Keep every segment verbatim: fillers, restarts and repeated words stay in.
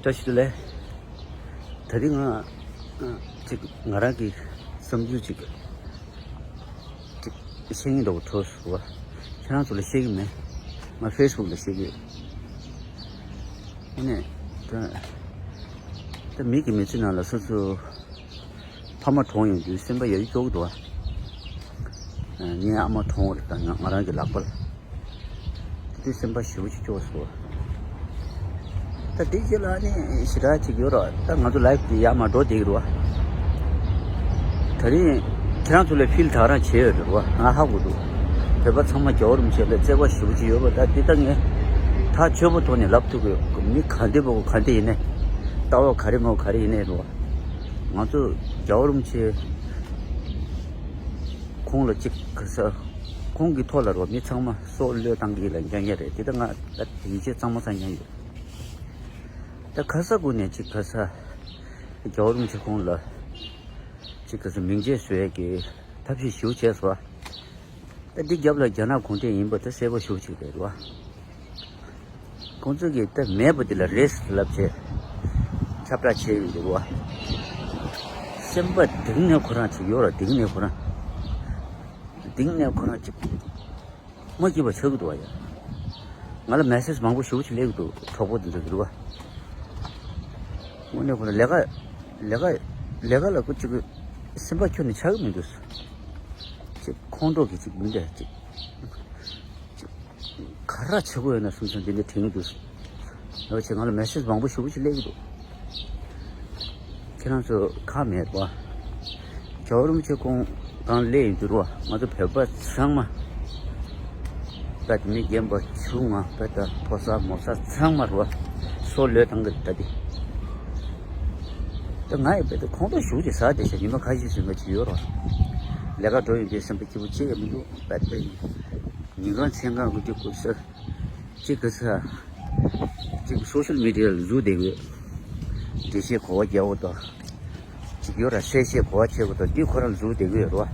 བཀྲ་ཤིས་བདེ་ལེགས། ད་རིང་ང་ཅིག་ང་རང་གི་བསམ་ཚུལ་ཅིག་ཅིག་བཤད་སྙིང་འདོད་པ་འཕྲོ་སོང་བ། ཁྱེད་རང་ཚོ་ལ་བཤད་ཀྱི་མེད། ང་ཕེ་སི་བུག་ལ་བཤད་ཀྱི་ཡོད། ཨ་ནི་ད་ད་མི་གི་མི་ཚེ་ནང་ལ་སོ་སོ་ཕ་མ་གྲོངས་ཡོང་དུས་སེམས་པ་ཡ་ཡི་སྐྱོ་གི་འདུག་བ། ངའི་ཨ་མ་གྲོངས་པ་རེད། ད་ང་ང་རང་གི་ལག་པ་ལ། དེ་དུས་སེམས་པ་ཞེ་པོ་ཅིག་སྐྱོ་སོང་། ད་དེ་རྗེས་ལ་ནི་ཞེ་དྲག་ཅིག་ཡོད་ར། ད་ང་ཚོ་ལའིབ་དེ་ཡར་མར་འགྲོ་བསྡད་ཀྱི་རེད་བ། ད་རིང་ཁྱེད་རང་ཚོ་ལ་ཕིལ་ད་ག་རང་བྱས་ཡོད་རེད་བ། ང་ཧ་གོ་འདུག་བོད་པ་ཚང་མ་རྒྱལ་བ་རིན་པོ་ཆེ་ལ་བརྩེ་བ་ཞེ་པོ་ཅིག་ཡོད་པ། ད་དེ་ད་ངས་ཐག་ཆོད་པོ་ཐོག་ནས་ལབ་ཐུབ་ཀྱི་ཡོད། མི་ག་འདྲ་བོ་ག་འདྲ་ཡིན་ནའི། ལྟ་བ་ག་རེ་མོ་ག་རེ་ཡིན་ནའི་རེད་བ། ང་ཚོ་རྒྱལ་བ་རིན་པོ་ཆེ་ཁོང་ལ་གཅིག་ག་ས། ཁོང་གི་ཐོག་ལ་རོ་མི་ཚང་མ་སྲོག་བློས་བཏང་གི་ལ་འགྱངས་ཡ་རེད། དེ་ལྟ་ང་ད་དེ་ཡིད་ཆེས་གཙང་མ་ཚང་འགྱངས་ཡོད། ད་ག་ས་གུ་ནས་གཅིག་ག་ས་རྒྱལ་བ་རིན་པོ་ཆེ་ཁོང་ལ་གཅིག་ག་ས་མིང་ཆད་བཟོ་ཡ་གི་ཐབས་ཤེས་ཞིག་བྱས་སོ། ད་འདི་རྒྱབ་ལ་རྒྱ་ནག་གུང་ཁྲན་ཡིན་པ་ད་གསལ་པོ་ཞིག་ཅིག་རེད་བ། ཁོང་ཚོ་གིས་ད་མེད་པ་འདི་ལ་རེད་ལབ་བྱས་ཁྱབ་བསྒྲགས་བྱས་ཡོད་འདུག་བ། སེམས་པ་གཏིང་ནས་ཁོ་རང་ཅིག་ཡོད་ར། གཏིང་ནས་ཁོ་རང་། གཏིང་ནས་ཁོ་རང་ཅིག་མ་སྐྱིད་པ་ཆགས་ཀྱི་འདུག་བ་ཡ། ང་ལ་མེ་སེ་ཇི་མང་པོ་ཞེ་པོ་ཅིག་སླེབས་ཀྱི་འདུག་གྲོགས་པོ་འདི་ཚོ་འདུག་བ། དངོས་གནས་ཁོ་རང་ལས་ཀ་ལས་ཀ་ལས་ཀ་ལ་ཁོ་ཅིག་སེམས་པ་ཁྱོན་ནས་ཆགས་ཀྱི་མི་འདུག་ཅིག་ཁོང་ཁྲོ་གི་ཅིག་མི་འདྲ་ཅིག་ག་རེ་བྱེད་དགོས་ཡོད་ན་བསམ་བསམ་དེ་འདྲ་དྲན་གྱི་འདུག་ལོ་ཆེ་ང་ལ་མེ་སེ་ཇི་མང་པོ་ཞེ་པོ་ཅིག་སླེབས་ཀྱི་འདུག་ཁྱེད་རང་ཚོ་ཁག་མེད་པ། རྒྱལ་བ་རིན་པོ་ཆེ་ཁོང་གང་སླེབས་ཡོང་དུས་རོ། ང་ཚོ་བོད་པ་ཚང་མ་ད་དེ་མི་རྒན་པ་ཆུང་ང་ད་ད་ཕོ་གསར་མོ་གསར་ཚང་མ་རོ་སྲོག་བློས་བཏང་གི་ད་དེ། ད་ང་ཡི་བེ་ད་ཁོང་ཁྲོ་ཞེ་པོ་ཅིག་ཟ་བསྡད་ཤག་ཉི་མ་ཁ་ཤས་ཟིན་པ་ཅིག་ཡོད་རོ། ལས་ཀ་འགྲོ་ཡོང་དུས་སེམས་པ་སྐྱིད་པོ་ཅིག་ཡང་མི་འདུག་བེ་ད། ཉིན་གང་མཚན་གང་གི་དུས་སྐབས་སུ་གཅིག་གི་ས་གཅིག་སོ་ཤལ་མི་ཌི་ཡ་ལ་འཛུལ་བསྡད་དགོས། འགྲེལ་བཤད་གོ་བ་རྒྱག་དགོས་དང་། གཅིག་ཡོད་ར་གསལ་བཤད་གོ་བ་བྱེད་དགོས་དང་། འདི་ཁོ་རང་འཛུལ་བསྡད་དགོས་ཡོད་རེད་བ།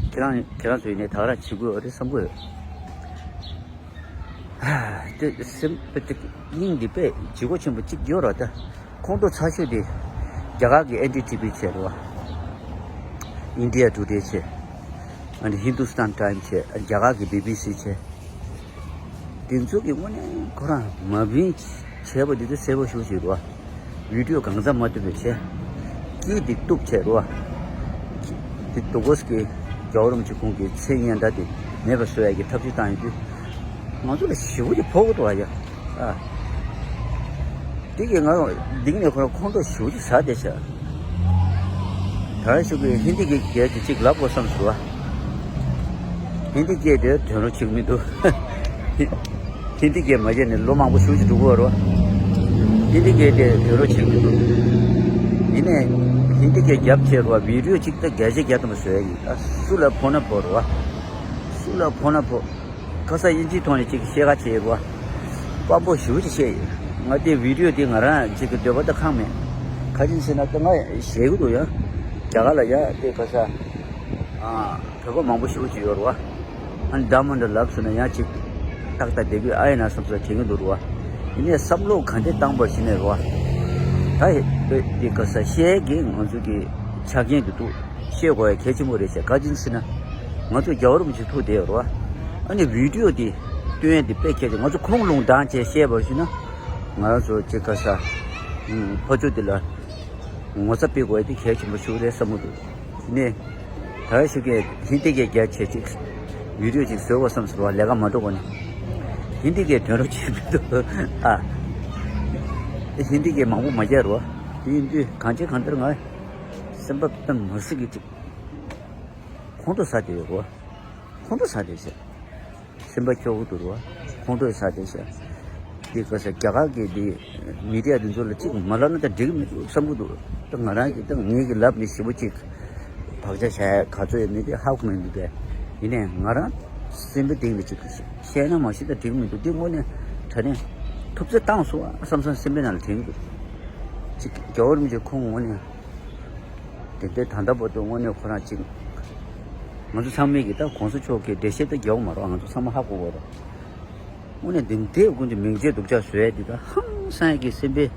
ཁྱེད་རང་ཁྱེད་རང་ཚོ་ཡིན་ནའི་ད་ག་རང་བྱེད་དགོས་ཡོད་རེད་བསམ་གྱི་ཡོད། དེ་སེམས་དཔེ་དེ་སྙིང་འདི་དཔེ་ལྗིད་ཁོག་ཆེན་པོ་གཅིག་ཡོད་ར། ད་ཁོང་ཁྲོ་ཚ་ཤོས་དེ་རྒྱ་གར་གྱི་ཨེན་ཌི་ཊི་ཝི་བྱས་རེད་བ། ཨིན་ཌི་ཡ་ཊུ་ཌེ་བྱས། ཨ་ནི་ཧིན་དུ་སི་ཐན་ཊའིམ་བྱས། རྒྱ་གར་གྱི་བི་བི་སི་བྱས། དེ་ཚོ་གི་དངོས་གནས་ཁོ་རང་མ་བིན་བྱས་པ་དེ་ཚོ་གསལ་པོ་ཞེ་པོ་ཅིག་རེད་བ། བི་ཌི་ཡོ་གང་ཚང་མ་བཏུབ་པའི་ཆེ། སྐྱིད་དེ་གཏུབ་ཆེ་རོ། དེ་དུ་གོ་སི་ཀི་རྒྱལ་བ་རིན་པོ་ཆེ་ཁོང་གི་མཚན་སྙན་གྲགས་དེ་མེད་པ་བཟོ་ཡ་གི་ཐབས་ཤེས་བཏང་ཡོང་དུས། ང་ཚོ་ལ་ཞེ་པོ་ཅིག་ཕོག་གི་འདུག་ཨ་ཡ། ཨ། དེ་གི་ང་འདི་ནས་ཁོ་ཁོང་ཁྲོ་ཞེ་པོ་ཅིག་ཟ་བསྡད་ཤག་ད་ཞུ་གི་ཧིན་དི་གི་སྐད་ཀྱི་ཅིག་ལབ་དགོས་བསམ་སོང་ཨ། ཧིན་དི་སྐད་དེ་དོན་རུ་ཆིག་མི་འདུག་ཧིན་དི་སྐད་མ་བརྗེད་ནས་ལོ་མང་པོ་ཞེ་པོ་ཅིག་འགྲོ་གི་ཡོད་རེད་བ། ཧིན་དི་སྐད་དེ་དོན་རུ་ཆིག་མི་འདུག་ཡིན་ནའི་ཧིན་དི་སྐད་རྒྱབ་ཆེ་རུ་བ་བི་ཌི་ཡོ་ཅིག་ད་རྒྱ་ཆེ་རྒྱ་དུ་མ་བཟོ་ཡ་ཡིན། ད་སུ་ལ་ཕོ་ན་ཕོ་རུ་བ། སུ་ལ་ཕོ་ན་ཕོ། ཁ་ས་དབྱིན་ཇིའི་ཐོག་ནས་ཅིག་བཤད་ཁ་བྱེད་རུ་བ། དཔའ་པོ་ཞེ་པོ་ཅིག་བཤད་ཡོད། ང་དེ་བི་ཌི་ཡོ་དེ་ང་རང་ཅིག་གི་འདོད་པ་ད་ཁེངས་མེད། ག་རེ་ཟེར་ན་ད་ང་ཞེད་གི་འདུག་ཡ། རྒྱ་གར་ལ་ཡ་དེ་ག་ས། ཨ། བོད་པ་མང་པོ་ཞེ་པོ་ཅིག་ཡོད་རེད་བ། ཨ་ནི་ཌའི་མོན་ཌི་ལབ་སོང་ན་ཡང་ཅིག་ཏག་ཏག་བསྡད་དགོས་ཨ་ཡིན་ན་བསམ་ས་དྲན་གི་འདུག་རེད་བ། ཡིན་ནའི་བསམ་བློ་ག་འདྲ་བཏང་བར་ཞིག་ནས་རེད་བ། ད་ཡི་དེ་ག་ས་བཤད་གི་ང་ཚོ་གི་ཆ་རྐྱེན་དེ་འདུག་བཤད་དགོས་ཡ་གལ་ཆེན་པོ་རེད་བཤད། ག་རེ་ཟེར་ན། ང་ཚོ་རྒྱལ་བ་རིན་པོ་ཆེ་ཐུག་བསྡད་ཡོད་རེད་བ། ཨ་ནི་བི་ཌི་ཡོ་དེ་སྟོན་ཡ་དེ་དཔེ་གལ་ཆེ། ང་ཚོ་ཁོང་ལུང་དྲངས་བྱས་བཤད་པར་ཞུས་ན། ང་རང་ཚོ་ཅིག་ག་ས། ཕ་ཆོས་དེ་ལ་ངོ་ཚ་སྤེལ་དགོས་ཡ་དེ་གལ་ཆེན་པོ་ཞིག་རེད་བསམ་གི་འདུག་ནས། ད་ཞུ་གི་ཧིན་དི་སྐད་རྒྱ་ཆེ་ཅིག་བི་ཌི་ཡོ་ཅིག་བཟོ་དགོས་བསམ་ཟེར་བ་ལས་ཀ་མ་འགྲོ་གོ་ནས། ཧིན་དི་སྐད་དོན་རུ་ཆིག་མི་འདུག་ཨ། ཧིན་དི་སྐད་མང་པོ་མ་རྒྱག་རོགས། དེ་ཡིན་དུས་གང་ཅི་གང་ལྟར་ང་སེམས་པ་ད་མ་སྲིད་གི་ཅིག་ཁོང་ཁྲོ་ཟ་བསྡད་ཡོད་རོ། ཁོང་ཁྲོ་ཟ་བསྡད་ཤག་སེམས་པ་སྐྱོ་བོ་འདུག་རོ། ཁོང་ཁྲོ་ཟ་བསྡད་ཤག་དེ་ག་ས་རྒྱ་གར་གི་དེ་མི་ཌི་ཡ་དེ་ཚོ་ལ་ཅིག་མ་ལབ་ན་ད་འགྲིག་གི་མི་འདུག་བསམ་གི་འདུག་ད་ང་རང་གི་ད་ངེད་ཀྱི་ལབ་ནས་ཞེ་པོ་ཅིག་བག་ཆགས་བཞག་ཡ་ག་ཚོད་ཡོད་མེད་དེ་ཧ་གོ་མི་འདུག་པས། ཡིན་ནའི་ང་རང་སེམས་པའི་གཏིང་ལ་ཅིག་བཤད་ན་མ་ཤེས་ད་འགྲིག་མི་འདུག་དེ་དངོས་གནས་དྲང་གནས་ཐུབ་ཚོད་བཏང་སོང་བསམ་བསམ་སེམས་པའི་ནང་ལ་དྲན་གི་འདུག་ཅིག་རྒྱལ་བ་རིན་པོ་ཆེ་ཁོང་དངོས་གནས། དེ་ལྟའི་ད་ལྟ་བར་དུ་དངོས་གནས་ཁོ་རང་ཅིག་ང་ཚོ་ཚང་མས་ཀྱི་ད་གོང་ས་མཆོག་གི་འགྲེལ་བཤད་ད་རྒྱག་མ་རོགས། ང་ཚོ་ཚང་མ་ཧ་གོ་གོ་རོགས། དངོས་གནས་འདི་འདྲའི་ཀུན་གྱི་མིང་རྗེས་སྡུག་ཅག་བཟོ་ཡ་འདི་ད་ཧང་སང་ཡ་གི་སེམས་པའི་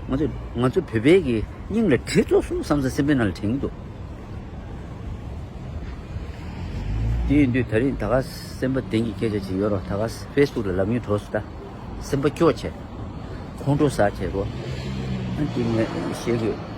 ང་ཚོ་ང་ཚོ་བོད་པའི་གི་སྙིང་ལ་གྲིབ་ཚོགས་སོང་བསམ་ས་སེམས་པའི་ནང་ལ་དྲན་གྱི་འདུག་དེ་ཡིན་དུས་ད་རིང་ད་ག་སེམས་པ་བདེན་གྱི་སྐད་ཆ་ཅིག་ཡོད་རོགས། ད་ག་ཕེ་སི་བུག་ལ་ལབ་མྱོང་གྲོགས་སུ་ད་སེམས་པ་སྐྱོ་བྱས། ཁོང་ཁྲོ་ཟ་བྱས་རོགས། ཨ་དེ་ངས་བཤད་གི་ཡོད།